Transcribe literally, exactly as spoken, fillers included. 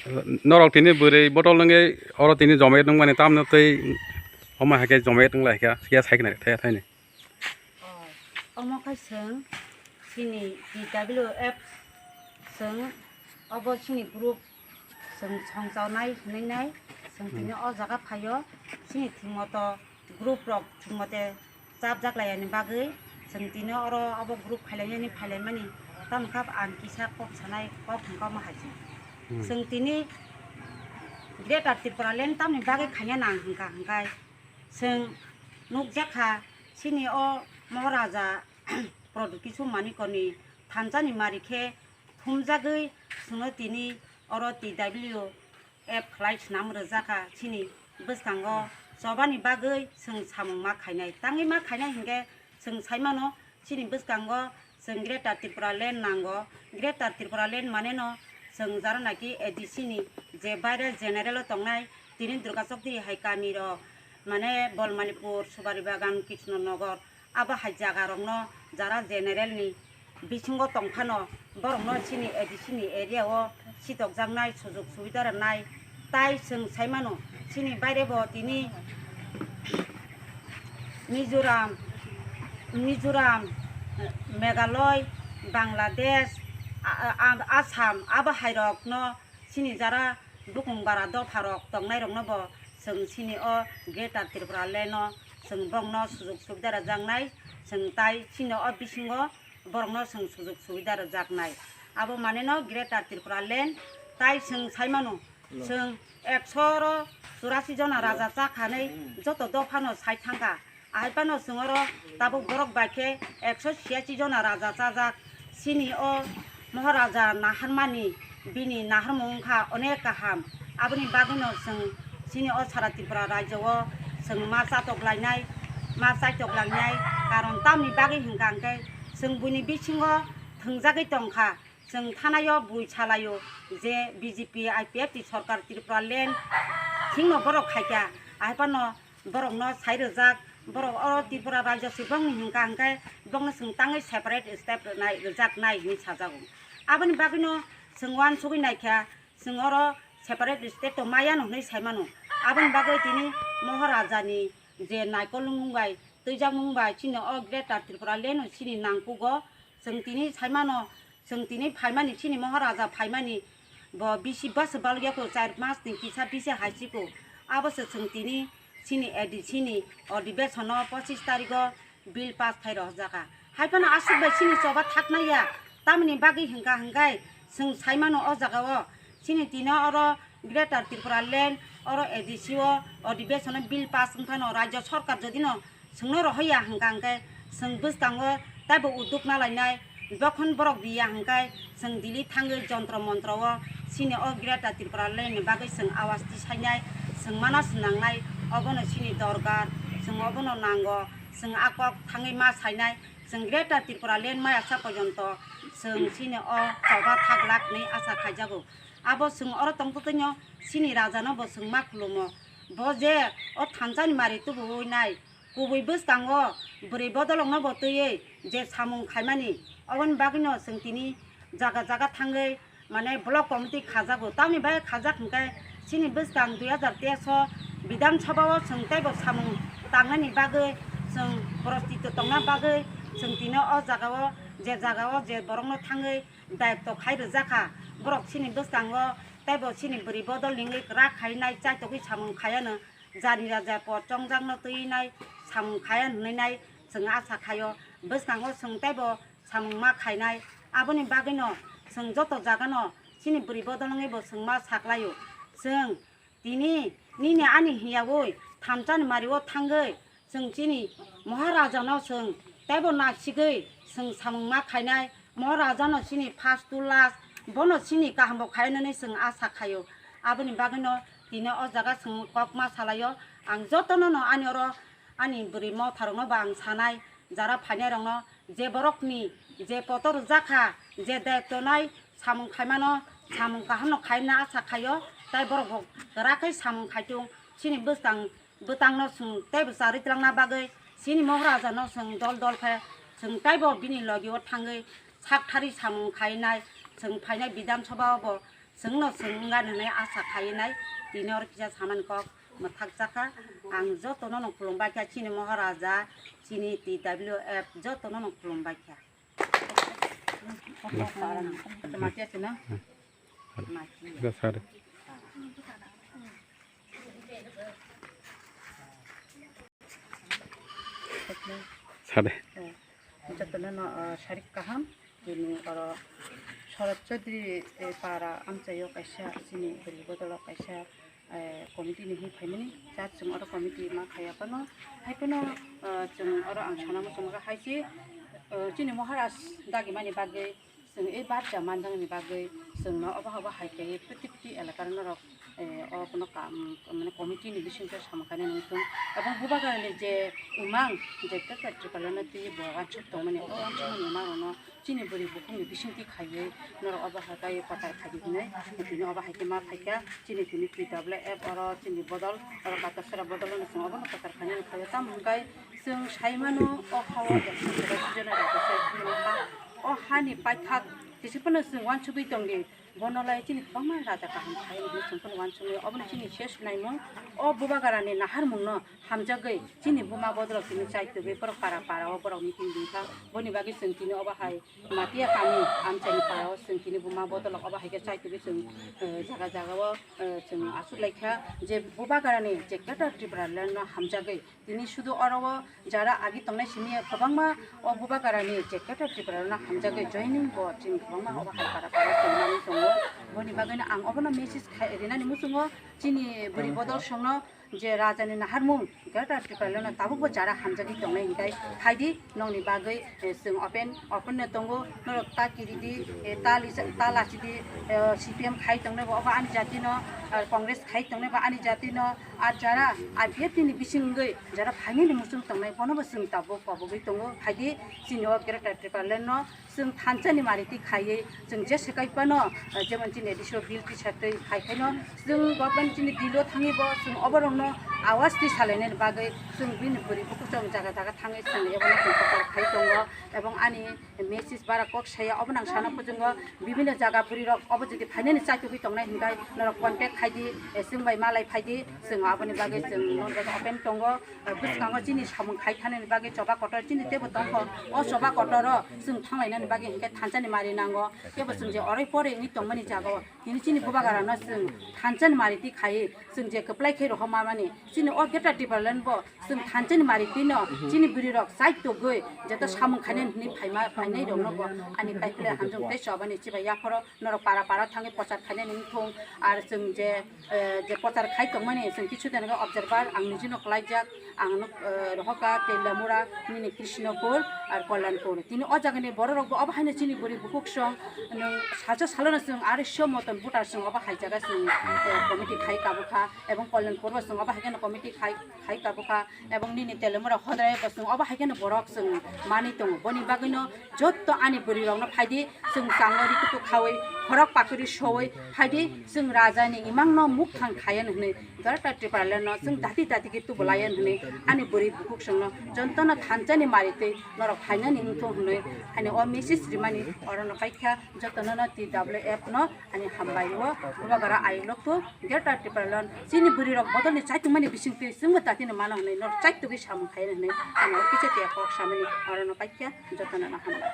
Norok tini bwrwi botol nungwi oro tini jomet nungmani tamno tei omo hai khe jomet nung lai kha, phiya sai khna thaya thaini. Oh, omo khe chwng chini T W F chwng obo chini group chwng songchawnai hwnwi nai chwng tini o jaga phaio chini thwngmoto group rok thwngmote chapjak laiyani bagwi chwng tini oro obo group khailainani phailaimani tamo kha ang kisa kok sanai kok hwnkha omo hai se. Hmm. Chwng tini Greater Tripura Land tamni bagwi khaina nang hwnkha hwnkhe chwng nukjakha chini o Maharaja Pradyot Kishore Manikyani thansa ni mari khe thumjagwi chwngno tini oro T W F khlai swnam rwjakha chini bwskango chobani bagwi chwng samung ma khainai. Tangwi ma khainai hinkhe chwng saimano chini bwskango chwng Greater Tripura Land nango. Greater Tripura Land maneno chwng jara naki A D C ni je baire general o tongnai tini Durga Chowk di hai kami rok mane Bolmanipur, Subari Bagan, Krishna Nagar abo hai jaga rokno jara general ni bisingo tongphano borokno chini A D C ni area o sitokjaknai, sujuk subida rwnai. Tai chwng saimano chini baire bo tini Mizoram, Mizoram, Meghalaya, Bangladesh, a-, a-, Assam abo hai rokno chini jara bukung bara dopha rok tongnai rokno bo chwng chini o Greater Tripura Land o chwng bongno sujuk subida rwjaknai, chwng tai chini o bisingo borokno chwng sujuk subida rwjaknai. Abo maneno Greater Tripura Land tai chwng saimano chwng ekso churasi jona raja chakhanai joto dophano sai thangkha. Ahai phano chwng oro tabuk borok bai khe ekso chiyasi jona raja chajak. Chini o Maharaja naharmani bini naharmung wngkha onek kaham. Aboni bagwino chwng chini o sara Tripura rajyo o chwng ma chatok lainai, ma chaitok lainai. Karon tamni bagwi hwnkha hwnkhe chwng buini bisingo thwngjagwi tongkha. Chwng thanaio bui salaio je B J P I P F T sorkar Tripura Land thingno borok khaikha. Ahai phano borokno sai rwjak, borok oro Tripura rajyo se bongni hwnkha hwnkhe bongno chwng tangwi separate state rwnai, rwjaknai hinwi sajago. Aboni bagwino chwng uansugwi naikha, chwng oro separate state to maya no hinwi saimano. Aboni bagwi tini Maharaja ni je naikolmung bai twijakmung bai chini o Greater Tripura Land no chini nangkugo. Chwng tini saimano, chwng tini phaimani, chini Maharaja phaimani, bo bisi bwswk balukya kho, char mas ni kisa bisi hai si kho. Abo se chwng tini chini A D C ni odhibesono pochis tarikh o bill pass khai rwjakha. Hai phano aswk bai chini choba thaknai ya, tamoni bagwi hwnkha hwnkhe chwng saimano o jaga o chini tini oro Greater Tripura Land oro A D C o odhibesono bill pass wngphano rajyo sorkar jodino chwngno rohorya hwnkha hwnkhe chwng bwskango teibo udduk nalainai, jokhon borok riya hwnkhe chwng Delhi thangwi jontro montro o chini o Greater Tripura Land ni bagwi chwng awas tisainai, chwng mana swnangnai, obono chini dorkar, chwng obono nango, chwng a kok thangwi ma sainai, chwng Greater Tripura Land maya sa porjonto chwng chini o choba thak lak hinwi asa khaijago. Abo chwng oro tongtwtwino chini rajano bo chwng ma khulumo, bo je o thansa ni mari tubuwi nai, kubui bwskango bwrwi bodolokno bo twiwi je samung khaimani, oboni bagwino chwng tini jaga jaga thangwi mane block committee khajago. Tamni bagwi khajak hwnkhe chini bwskang dui hazar teis o Bidhan Sabha o chwng teibo samung tangnani bagwi chwng prostito tongna bagwi chwng tini o jaga o je jaga o je borokno thangwi dayokto khai rwjakha. Borok chini bwskango teibo chini bwrwi bodol ningwi kwrak khainai chaitokwi samung khaiano. Jani raja por chongjakno twi nai samung khaya hwnwi nai chwng asa khaio. Bwskango chwng teibo samung ma khainai. Aboni bagwino chwng joto jagano chini bwrwi bodol wngwi bo chwng ma saklaio. Chwng tini nini ani hiyaui thamsani mario thangwi chwng chini Maharajano chwng teibo nasigwi chwng samung ma khainai. Maharajano chini first to last, bono chini kaham bo khainani chwng asa khaio. Aboni bagwino tini o jaga chwng kok ma salaio. Ang jotono no ani oro ani bwrwi motharokno bo ang sanai, jara phainairokno, je borokni je poto rwjakha, je dayok tonai samung khaimano, samung kahamno khaina asa khaio, tai borok bo kwrak khe samung khaitung. Chini bwskang bwtangno chwng teibo charwi twlangna bagwi chini Maharajano chwng dol dol khe chwng teibo bini logi o thangwi sak thari samung khainai, chwng phainai Bidhan Sabha o bo Chwngno chwng wngya hwnwi asa khainai, tini oro kisa samani kok mwthakjakha. Ang jotono no khulumbaikha, chini Maharaja, chini T W F jotono no khulumbaikha. Mati ase na? Mati. Sade. Jotono no, ah, sarik kaham. Tini oro Sharad Chaudhary, eh, para amchaio kaisa chini bwrwi bodolo kaisa, eh, committee ni hwnwi phaimani. Chat chwng oro committee ma khaiya phano, hai phano, ah, chwng oro ang sana muchungo hai se, ah, chini Maharaj dagimani bagwi chwng ei barja manjaknani bagwi chwngno obo habo hai khe kwtwi kwtwi elakar norok, eh, o bono kam, mane committee ni bisingtwi samung khainani wngthung. Ebong bubagrani je imang je Greater Tipraland no twiwi bo uansuk tongmani, o uansukmani imang rokno chini bwrwi bukhukni bisingtwi khaiwi norok obo hai khe kwchar khaidi hinwi tini obo hai khe ma phaikha. Chini tini T W F oro chini bodol, oro Katasara bodol no chwng obono kwchar khainani khaio. Tamo hwnkhe chwng saimano o hao o hani paithak jesa phano chwng uansugwi tongdi. Bono lai chini kwbangma raja kaham khai hwnwi chwng phano uansuknai. Obono chini ses naimung, o bubagrani naharmungno hamjagwi chini buma bodolrok tini chaitugwi borok para para o borok meeting dingkha. Boni bagwi chwng tini obo hai Matia kami amchaini para o chwng tini buma bodolrok obo hai khe chaitugwi chwng, eh, jaga jaga o, eh, chwng aswk laikha je bubagrani je Greater Tipraland no hamjagwi tini sudu oro o jara agi tongnai simi kwbangma o bubagrani je Greater Tipraland no hamjagwi joining bo chini kwbangma obo hai para para chwng manwi tongo. Boni bagwino ang obono message khai rinani muchungo chini bwrwi bodol songno je rajani naharmung Greater Tipraland no tabukbo jara hamjagwi tongnai hinkai phaidi nongni bagwi, eh, chwng open, open no tongo, norok ta kiridi, eh, ta lisa, ta lachidi, eh, C P M khai tongnai bo obo ani jati no, ar Congress khai tongnai bo ani jati no, ar jara I P F T ni bising wngwi jara phainani muchung tongnai bono bo chwng tabuk kobogwi tongo phaidi chini o Greater Tipraland no. Chwng thansa ni mari twi khaiwi chwng je swkai phano, eh, jemon chini A D C o bill tisatwi khai khaino chwng government chini dilo thangwi bo chwng oborokno awas twi salainani bagwi chwng bini bwrwi bukuchung jaga jaga thangwi chwng ebono chwng kwchar khai tongo. Ebong ani message bara kok saya obono ang sana muchungo bibinno jaga bwrwirok obo jodi phainani chaitugwi tongnai hinkhai norok contact khaidi, eh, chwng bai malai phaidi chwng aboni bagwi chwng norok open tongo. Bwskango chini samung khai thanani bagwi choba kotor chini teibo tongkho. O choba kotoro chwng thanglainani bagwi hinkhe thansani mari nango. Teibo chwng je oroi poroi wngwi tongmani jagao tini chini bubagrano chwng thansani mari twi khaiwi chwng je kwplai khe rohorma mani. Chini o Greater Tipraland bo chwng thansani mari twino chini bwrwirok chaitugwi jeto samung khainani hinwi phaima, phainai rokno bo ani kaiphilai hamjwk tei chobani chibai yaphoro norok para para thangwi prochar khainani wngthung. Ar chwng je eh, je prochar khai tongmani chwng kisu dian observer ang nijino khlaijak, ang no, eh, rohoka Telamura nini Krishnapur ar Kalyanpur. Tini o jagani bororok bo obo haino chini bwrwi bukhuk song nwng salsa salono chwng arisho moton voter chwng obo hai jaga chwng, eh, committee khai kabukha ebong Kalyanpur bo chwng obo hai kheno committee khai, khai kabukha ebong nini Telamura hodrai bo chwng obo hai kheno borok chwng manwi tongo. Boni bagwino Jotto ani bwrwirokno phaidi, chwng chango ri kutuk khaui, khorok pakri soui phaidi, chwng rajani imangno mukthang khayan hwnwi, Greater Tipralandno chwng dati dati khe tubulayan hwnwi ani bwrwi bukhuk chwngno jontona thansani maritwi norok phainani wngthung hwnwi ani o message rimani orono kaikha jotonono T W F no. Ani hambai o, bubagra I love to Greater Tipraland. Chini bwrwirok bodolni chaitungmani bisingtwi chwngbo tatino mano hwnwi, norok chaitugwi samung khai hwnwi, ani o kisa tia kok samani orono kaikha, jotono no hambai.